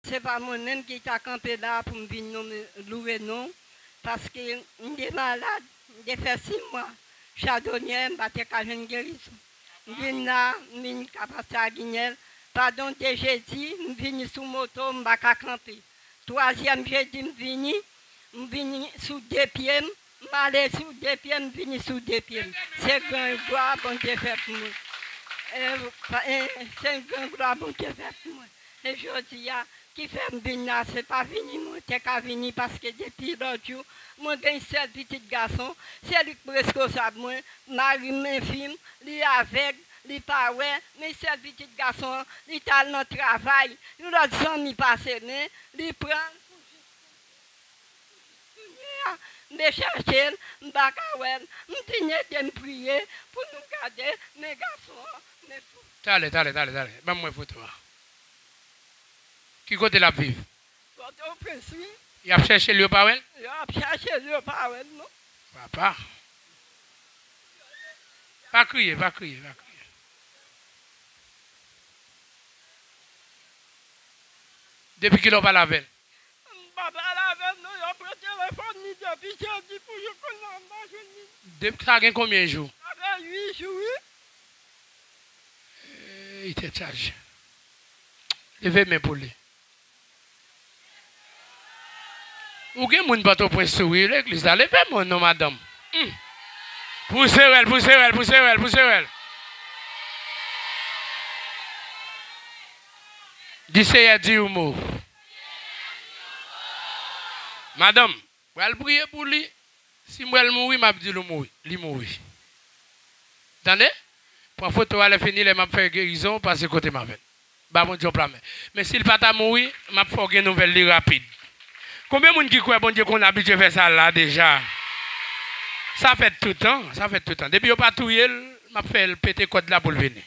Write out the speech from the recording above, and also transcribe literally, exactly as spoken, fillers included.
Se pa mwen menm ki ta kanpe la pou m vin nonmen, louwe non w, paske m te malad, m te fè sis mwa chadonyè, m pa te ka jwenn gerizon. M vin la, m vin ka pastè Aginèl. Pandan de jedi, m vini sou moto, m pa ka kanpe. Twazyèm jedi, m vini, m vini sou de pye m, m ale sou de pye m, m vini sou de pye m. Se gran glwa Bondye fè pou mwen. E, pa- e, se gran glwa Bondye fè pou mwen. E jodi a, ki fè m vin la, se pa vini mwen te ka vini, paske depi lòt jou, mwen gen sèl pitit gason, se li k reskonsab mwen, mari m enfim, li avèg, li pa wè, men sèl pitit gason an, li t al nan travay, yon lòt zanmi pase men, li pran l pou jis kounye a, m te chache l, m pa ka wè l, m vin ede m priye pou nou gade men gason an, men pou Talè, talè, talè, talè. Ban m wè foto a. Ki kote l ap viv? Pòtoprens, wi. Y ap chèche l, yo pa wè l? Yo ap chèche l, yo pa wè l, non. Papa. Pa kriye, pa kriye, pa kriye. Depi kilè w pale avè l? M pa pale avè l, non, yo pran telefòn li depi jedi pou jouk kounye a, m pa jwenn li. Depi sa gen konbyen jou? Sa fè uit jou, wi. Ey, tèt chaje. Leve men pou li. Ou gen moun Pòtoprens sou wi, legliz la. Leve men w non, madanm. Hmm. Pouse w, pouse w, pouse w, pouse w. Di Seyè di yon mo. Madanm, pral priye pou li. Si m wè l mouri, m ap di l ou mouri. Li mouri. Tande? Pran foto a, lè fini, lè m ap fè gerizon, pase kote m avè l. Ba Bondye yon pla men. Men si l pa ta mouri, m ap fè w gen nouvèl li rapid. Konbyen moun ki kwè Bondye konn abitye fè sa la deja? Sa fèt toutan, sa fèt toutan. Depi yo pa touye l, m ap fè l pete kòd la pou l vini.